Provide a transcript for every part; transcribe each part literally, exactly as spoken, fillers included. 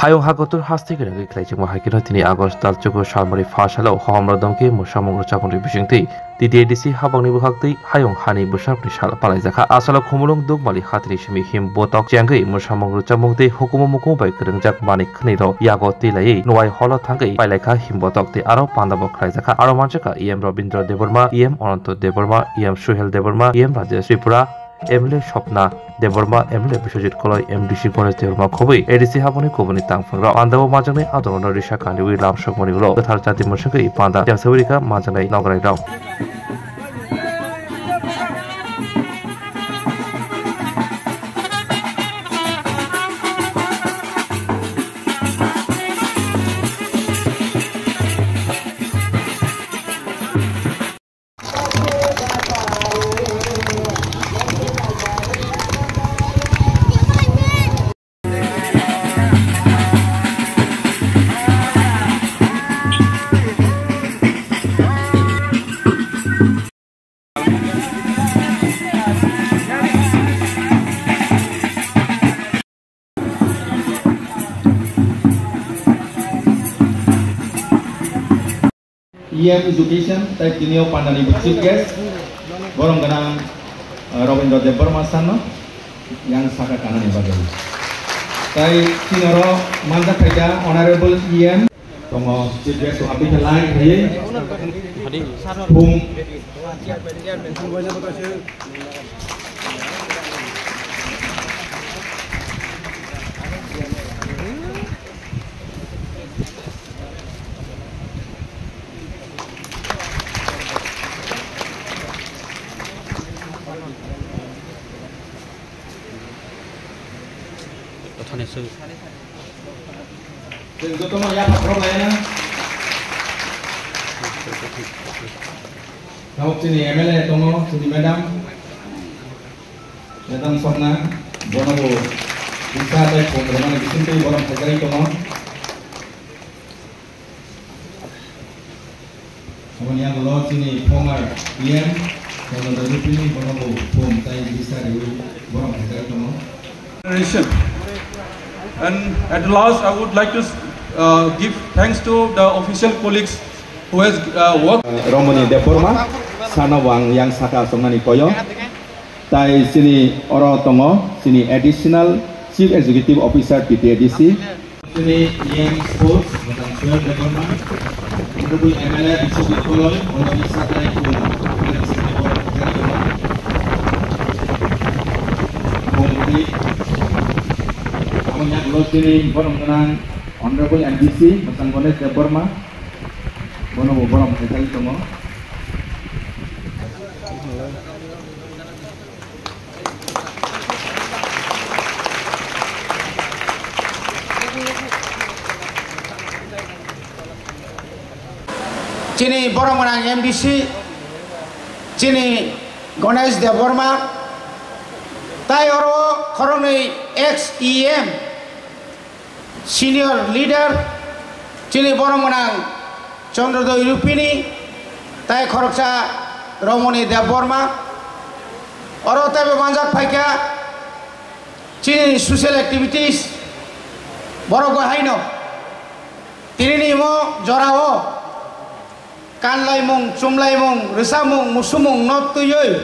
Ayung ha kotor haste kwrwngwi khlaijakma hai kheno tini August tal chuku salmari pha salo hohomrok dongkhe mwsamung rwchapmungni bisingtwi T T A D C habangni bwkhaktwi hayung hani bwsarokni sal palaijakha. Asalo Khumulwng Dukmali hatini simi him botok chengwi mwsamung rwchapmung tei hukumu mukumu bai kwrwngjak manwi khwnwi rok yago twi laiwi Nuai holo thangwi pailaikha him botok tei aro panda bo khlaijakha. Aro manjakha E M Rabindra Debbarma, E M Ananto Debbarma, E M Suhel Debbarma, E M Rajesh Tripura, M L A Swapna Debbarma, M L A Biswajit Koloi, M D C Ganesh Debbarma khobwi A D C haboni kubuni tangphang rok. Panda o manjaknai adorno risa kaniwi lam sokmani ulo kwthar jati mwswngwi panda chengsawi rikha manjaknai nograi rok. E M Education, tai tini o pandani bo chief guest, borom gwnang, eh, Robindra Debbarma sir no yang saka kanani bagwi. Tai tini oro manjak phaikha Honorable E M, tongo chief guest, tongo aboni khe line khaiwi phung. Chwng jotono yapha khorok laina. Tabuk chini M L A tongo, chini madam. Madam Swapna, bono bo bisa tei phung rwmani bisingtwi borom khaijagwi tongo. Aboni yagulo chini former E M, Chandra Debbarma ni bono bo phung tei bisa riwi borom khaijagwi tongo. Generation. And at last, I would like to, uh, give thanks to the official colleagues who has, uh, worked. Romoni Debbarma, sano bo ang yang saka asongnani koyo. Tai chini oro tongo, chini Additional Chief Executive Officer T T A D C. Chini E M Sports, Madam Suhel Debbarma. Honorable M L A Biswajit Koloi, Honorable Satai Kul, Madam Sini Bor, Jari Bor. Bongri, aboni yagulo chini borom gwnang Honorable M D C, Madam Ganesh Debbarma. Bono bo borom khaijagwi tongo. Chini borom gwnang M D C, chini Ganesh Debbarma, tai oro khoroknwi ex E M, senior leader, chini borom gwnang Chandrodoi Rupini, tai khoroksa Romoni Debbarma. Oro teibo manjak phaikha chini social activities, borok bo haino tinini imo jorao kanlaimung, chumlaimung, rwchapmung, musumung no twiwi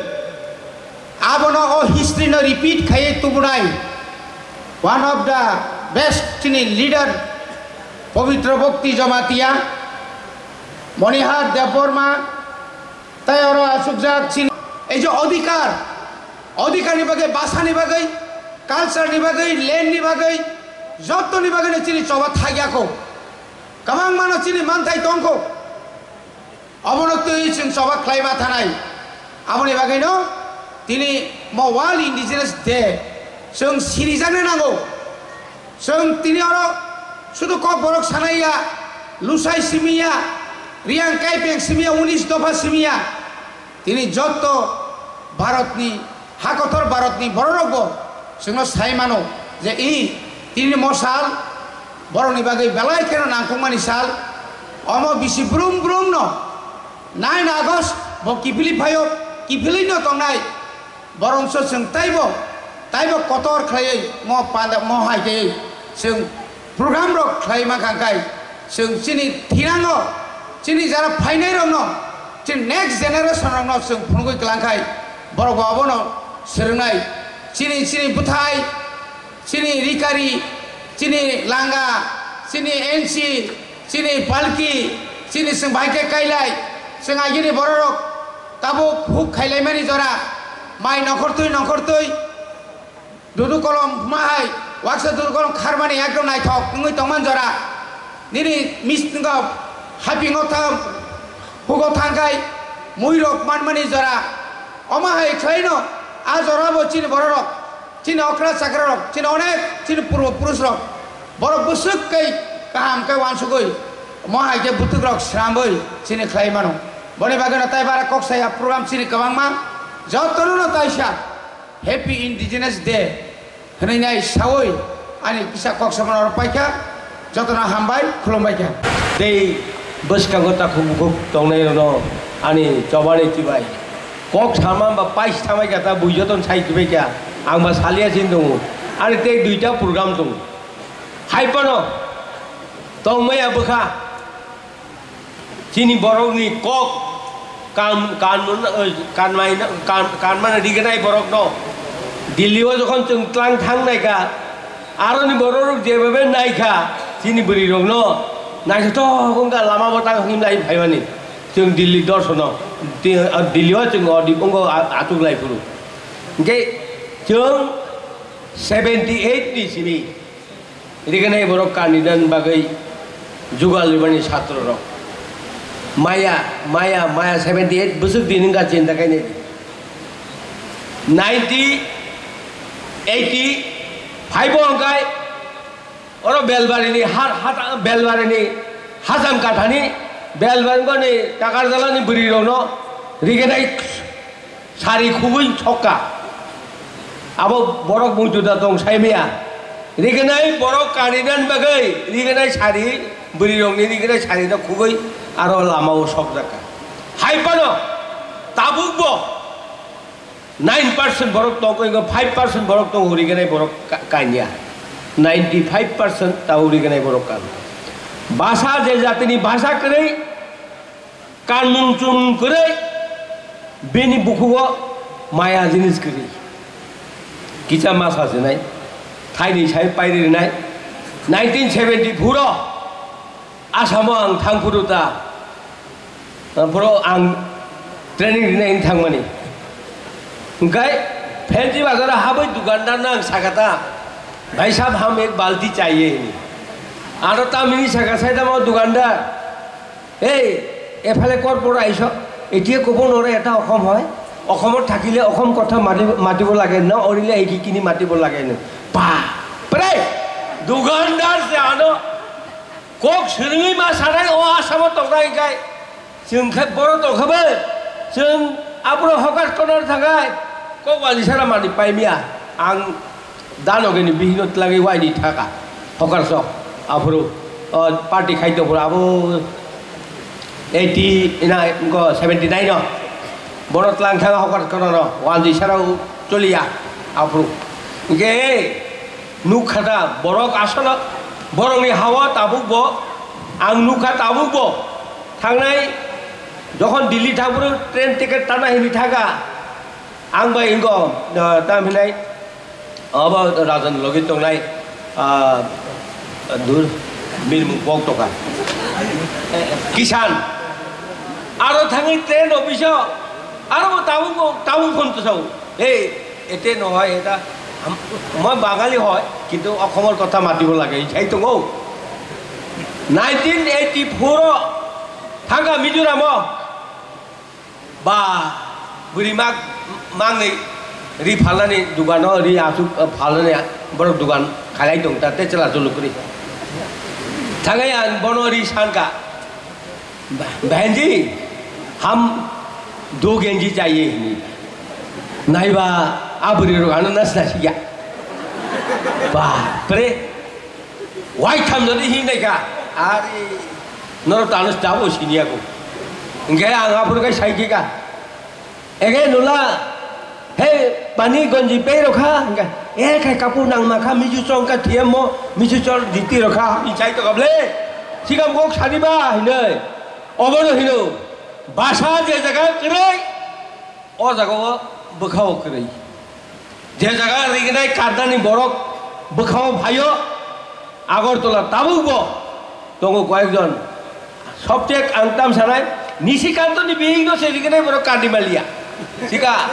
abono o history no repeat khaiwi tubunai one of the best chini leader Pabitra Bhakti Jamatia, Monihar Debbarma, tai oro achukjak chini ei je odhikar, odhikar ni bagwi, basa ni bagwi, culture ni bagwi, land ni bagwi, joto ni bagwi no chini choba thaiya kho. Kwbangma no chini manthai tongkho. Obono twi chwng choba khlaima thanai. Aboni bagwino tini mo World Indigenous Day chwng sinijakna nango. Chwng tini oro sudu kok borok sanaiya, Lusai simiya, Riyang Kaipeng simiya, unis dopha simiya. Tini jotto Bharatni, ha kotor Bharatni bororokbo chwngno sai mano je, i, tini mo sal borokni bagwi belai kheno nangkukmani sal. Omo bisi brum brumno nine August bo kiphilwi phaio, kiphilwino tongnai. Borokso chwng taibo, taibo kotor khlaiwi mo panda, mo hai khe chwng Program rok khlai mankha khai, chwng chini thinango, chini jara phainai rokno, chini next generation rokno chwng phunugwi kwlang khai, borok bo abono swrwngnai. Chini, chini bwthai, chini rikari, chini langa, chini ensi, chini palki, chini chwng bai khe kailai, chwng agini bororok tabuk huk khailaimani jora, mai nokhortwi nokhortwi, dudu kolom ma hai, waksa dudu kolom kharmani ekdom naithok wngwi tongman jora, nini mistingo hapingo thang, hugo thangkhai, muirok manmani jora, omo hai khlaino, a jorabo chini bororok. Chini okra chakrarok, chini onek, chini purbo purusrok, borok bwswk khe kaham khe uansugwi, mo hai khe bwtwkrok sramwi chini khlai mano. Boni bagwino tai bara kok saya program chini kwbangma, jotono no taisa Happy Indigenous Day hwnwi nai sawi ani kisa kok samano oro paikha. Jotono hambai, khulumbai kha. Tei bwskango takhuk bukhuk tongnairokno ani chobani twibai kok sama ba pais thamai kha ta bui jotono sai twibai kha, ang ba salia sin tongo. Ani tei duita program tongo. Hai phano tongmaya bwkha chini borokni kok Kan, kan, kan, kan, kanmano rignai borokno Delhi o jokhon chwng tlang thang naikha, aroni borok rok jebabe naikha, chini bwrwi rokno naithothok wngkha lama bo tang himlai phaimani chwng Delhi dorsono, Delhi o chwng odi wngkha achuk lai phuru. Hwnkhe chwng seventy eight ni simi. Rignai borok kanina bagwi jugal rwmani satro rok. Maya, maya, maya seventy eight bwswk din wngkha chinta khainai. Ninety, eighty five o hwnkhe oro Belbarini ha, ha, Belbarini Hajam Kathani Belbaringoni Takarjalani bwrwi rokno rignai Sari khugwi sokka. Abo borok mui juda tong sai maya. Rignai borok karinan bagwi rignai sari, bwrwi rokni rignai sari no khugwi aro lama o sok jakka. Hai phano tabuk bo nine percent borok tong khe five percent borok tong rignai borok ka-, kanya. Ninety five percent tabuk rignai borok kan. Basa je jatini basa kwrwi Kanmung chumung kwrwi, bini bukhugo maya jinis kwrwi. Kisa ma sajinai, thaini sai pairi rinai. Nineteen seventy-four o Asamo ang thangphuru ta, phoro ang training rinai wng thangmani. Hwnkhe Phenji bazaro habwi dukandar no ang sakha ta, "Bhai sahab, hum ek balti chahiye," hini. Aro tamni sakha sai tamo dukandar, "Ei, ephale kor poro aiso, etiye kobo nore eta okhom hoi? Okhomot thakile okhom kotha mati, matibo lage, no orile eki kini matibo lage no." Pa, pre, dukandar se ano kok swrwngwi ma sanai o Asamo tongnai kai. Chwng khe boro tongkha bai, chwng aphuru hokar kotor thangai, kok wani sara mani paimya. Ang Danogeni bihikno twlagwi waini thaka. Hokar sok. Aphuru, o, party khai tongphuru abo eighty na, wngkha seventy nine o. Bono twlang thanga hokar kono no. Wanjwi sara choliya. Aphuru. Hwnkhe nukha ta borok aswk borokni hawa tabuk bo. Ang nukha tabuk bo. Thangnai jokhon Delhi thangphuru train ticket tana hini thaka. Ang bai wngkha, ah, tamo hinai, abo Rajan logi tongnai, ah, dur, bini mung kok tongkha. Kisan. Aro thangwi train office o, aro bo tabuk, tabuk phone to sao. Hey, ete no hoi, eta, ham-, moi Bangali hoi, kintu okhomor kotha matibo lage, jai tongo. Nineteen eighty-four o thangkha Mizoram o. Ba, bwrwi mak, maknwi ri phalnani dukano, ri aswk, eh, phalnani borok dukan khalai tong ta, tei chwla chuluk kwrwi. Thangwi ang bono ri sankha, "Ba-, bahenji, hum do genji chahiye," hini. Naiba, a bwrwi rok ano nas nasikya. Bapre. Waitham jodi hinwi naikha, ari norok tano tabuk siniya ko. Hwnkhe ang aphuru khe sai khe ka. Ege nula, he pani gonji pei rokha, hwnkhe E khai kapu nang ma kha, misu chong ka thiye mo, misu chor diti ro kha, i chai to kable. Sikam kok sadi ba hinoi. Obono hino. Basa je jaga kwrwi, o jaga o bwkha o kwrwi. Je jaga rignai kadani borok bwkha o phaio, Agartala tabuk bo tongo koyekjon. Sobchek ang tam sanai, Nishikantoni bihikno se rignai borok kandi maliya. Sika,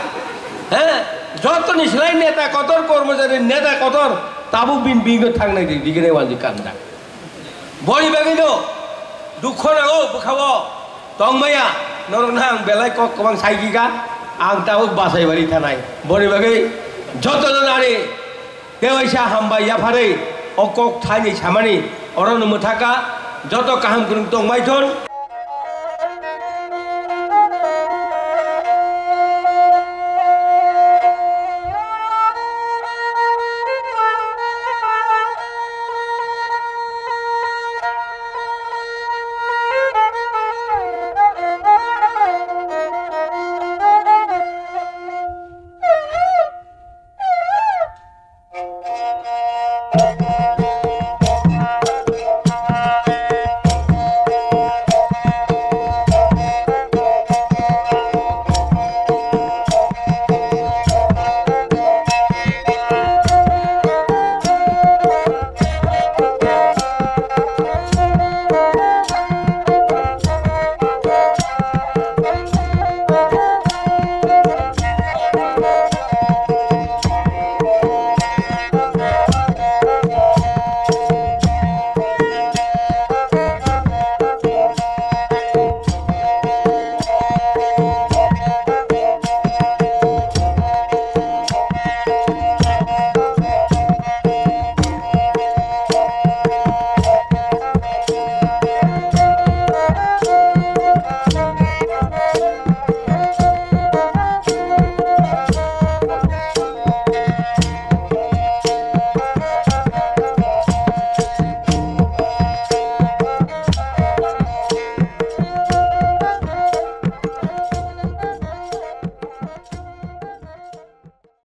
he? Jotoni slai neta kotor, kormojari neta kotor, tabuk bin bihikno thangnai di, rignai wanji kanda. Boni bagwino dukho nango bwkhao tongmaya, norokno ang belai kok kwbang saigika, ang tabuk bachai bari thanai. Boni bagwi jotono nari tewaisa hambai yapharwi o kok thaini samani orono mwthaka, joto kaham kwrwng tongbai thon.